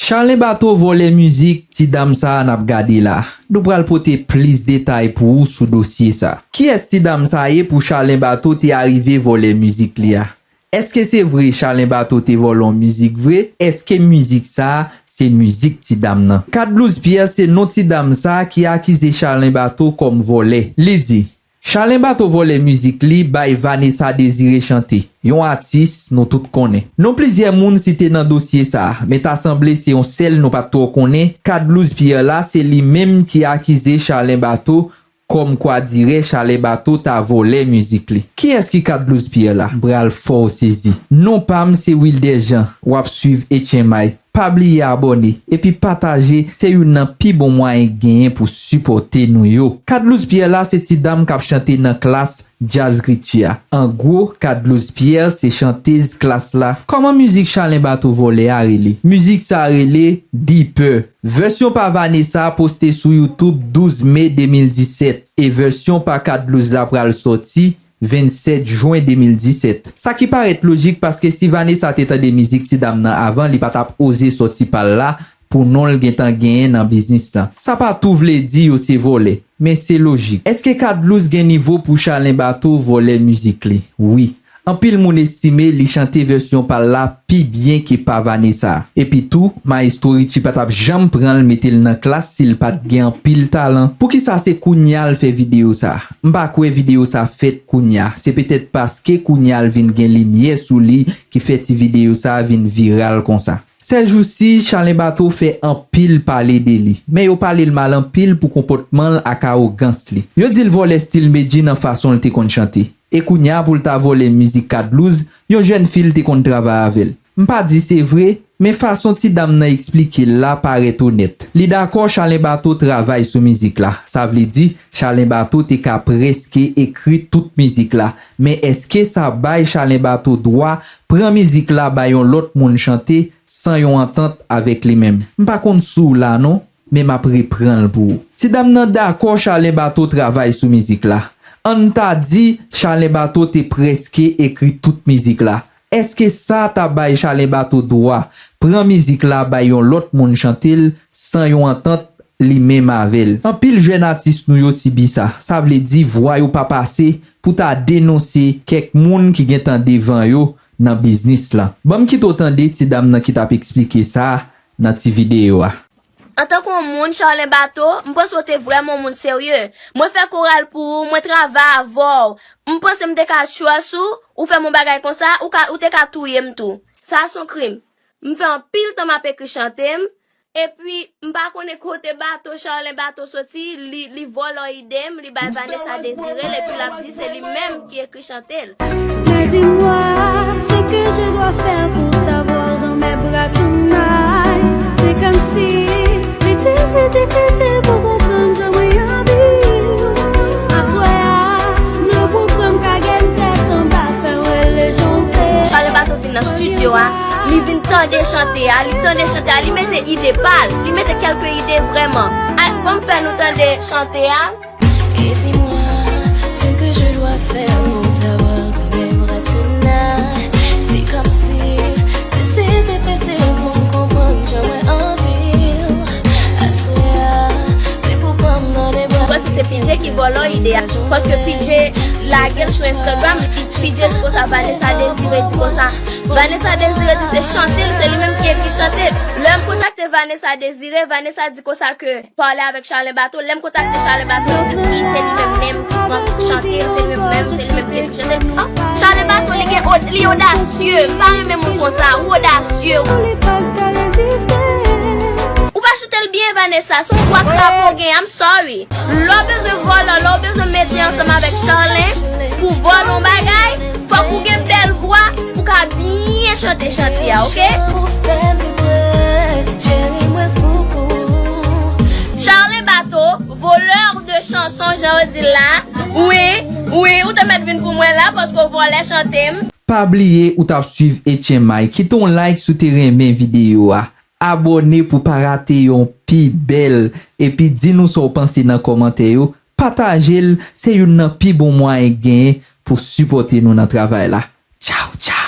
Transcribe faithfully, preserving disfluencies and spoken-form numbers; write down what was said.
Charlin Bato vòlè mizik ti dam sa a n ap gade la. Nou pral pote plis detay pou ou sou dosye sa. Kiyès ti dam sa ye pou Charlin Bato te arive vòlè mizik li a? Èske se vre Charlin Bato te vòlè yon mizik vre? Èske mizik sa a se mizik ti dam nan? Kadlouz Pierre se non ti dam sa a ki akize Charlin Bato kòm vòlè. Li di, Charlin Bato vòlè mizik li bay Vanessa Désiré chante, yon atis nou tout konnen. Non plizyè moun site nan dosye sa a, men ta sanble se yon sèl nou pa t twò konnen, Kadlouz Pierre la, se li menm ki akize Charlin Bato kòmkwa dirè Charlin Bato ta vòlè mizik li. Kiyès ki Kadlouz Pierre la? M pral fè w sezi. Non pa m se Wilder Jean, w ap swiv H M I. Pa bliye abòne epi pataje, se youn nan pi bon mwayen k genyen pou sipòte nou yo. Kadlouz Pierre la se ti dam k ap chante nan klas Jazz Ritchie a. An gwo, Kadlouz Pierre se chantez klas la. Kòman mizik Charlin Bato vòlè a rele? Mizik sa rele Deeper. Vèsyon pa Vanessa poste sou YouTube douz me de mil disèt e vèsyon pa Kadlouz la pral sòti vennsèt jen de mil disèt. Sa ki parèt lojik paske si Vanessa te tande mizik ti dam nan avan, li pa t ap oze sòti pa l la pou non l gentan genyen nan biznis lan. Sa pa tou vle di yo se vòlè, men se lojik. Èske Kadlouz gen nivo pou Charlin Bato vòlè mizik li? Wi. Anpil moun estime li chante vèsyon pa l la pi byen ke pa Vanessa. Epi tou, Maestro Richie pa t ap janm pran l mete l nan klas si l pa t gen anpil talan. Poukisa se kounye a l fè videyo sa? M pa kwè videyo sa fèt kounye a. Se petèt paske kounye a l vin gen limyè sou li ki fè ti videyo sa vin viral konsa. Sèjousi, Charlin Bato fè anpil pale de li, men yo pale l mal anpil pou konpòtman l ak awogans li. Yo di l vòlè stil Medjy nan fason l te konn chante. E kounye a pou l ta vòlè mizik Kadlouz, yon jèn fi l te konn travay avè l. M pa di se vre, men fason ti dam nan eksplike l la parèt onèt. Li dakò Charlin Bato travay sou mizik la. Sa vle di, Charlin Bato te ka prèske ekri tout mizik la. Men èske sa bay Charlin Bato dwa pran mizik la bay yon lòt moun chante san yon antant avèk li menm? M pa konn si w la non, men m ap reprann l pou ou. Ti dam nan dakò Charlin Bato travay sou mizik la. Ann ta di Charlin Bato te prèske ekri tout mizik la. Èske sa ta bay Charlin Bato dwa pran mizik la bay yon lòt moun chante l san yon antant li menm avè l? Anpil jèn atis nou yo sibi sa. Sa vle di vwa yo pa pase pou ta denonse kèk moun ki gentan devan yo nan biznis lan. Ban m kite w tande ti dam nan ki t ap eksplike sa nan ti videyo a. Antanke yon moun, Charlin Bato, m panse w te vrèman yon moun serye. Mwen fè koral pou ou, mwen travay avè w. M panse m te ka trust ou, ou fè m yon bagay konsa, ou ka, ou te ka touye m tou. Sa se yon krim. M fè anpil tan m ap ekri chante m, epi m pa konnen kote Bato, Charlin Bato soti, li, li vòlò ide m, li bay Vanessa Désiré l, epi l ap di se li menm ki ekri chante l. Mais dis-moi ce que je dois faire pour t'avoir dans mes bras tonight. C'est comme si c'était si difficile pour comprendre jan mwen anvi w. Aswè a, m lou pou pran m ka gen tèt anba, fè w rele jan w vle. Charlin Bato vin nan estidyo a, li vin tande chante a, li tande chante a, li mete ide pa l, li mete kèlke ide vrèman. Ay, ban m fè nou tande chante a. Et dis-moi ce que je dois faire pour t'avoir dans mes bras tonight. C'est comme si c'était si difficile pou m konprann jan mwen anvi w. Aswè a, vin pou pran m nan de bra. M panse se P J ki vòlò ide a, paske P J lage l sou Instagram, P J di konsa Vanessa Désiré di konsa. Vanessa Désiré di se chante l, se li menm ki ekri chante l. Lè m kontakte Vanessa Désiré, Vanessa di konsa ke pale avèk Charlin Bato. Lè m kontakte Charlin Bato, li di wi, se li menm menm ki pran chante l, se li menm menm, se li menm ki ekri chante l. An, Charlin Bato, li gen od-, li odasye. M pa renmen moun konsa, ou odasye. Ou pa chante l byen, Vanessa, se yon vwa krapo w gen, I'm sorry. Lè w bezwen vòlò, lè w bezwen mete ansanm avèk Charlin pou vòlò yon bagay, fòk ou gen bèl vwa pou ka byen chante chante a, oke? Charlin Bato, voleur de chanson, jan yo di l la. Wi, wi, ou te mèt vin pou mwen la paske w vòlè chante m. Pa bliye ou t ap swiv H M I, kite yon like si w te renmen videyo a. Abòne pou w pa rate yon pi bèl, epi di nou sa w panse nan kòmantè yo. Pataje l, se youn nan pi bon mwayen k genyen pou sipòte nou nan travay la. Tchaw, tchaw!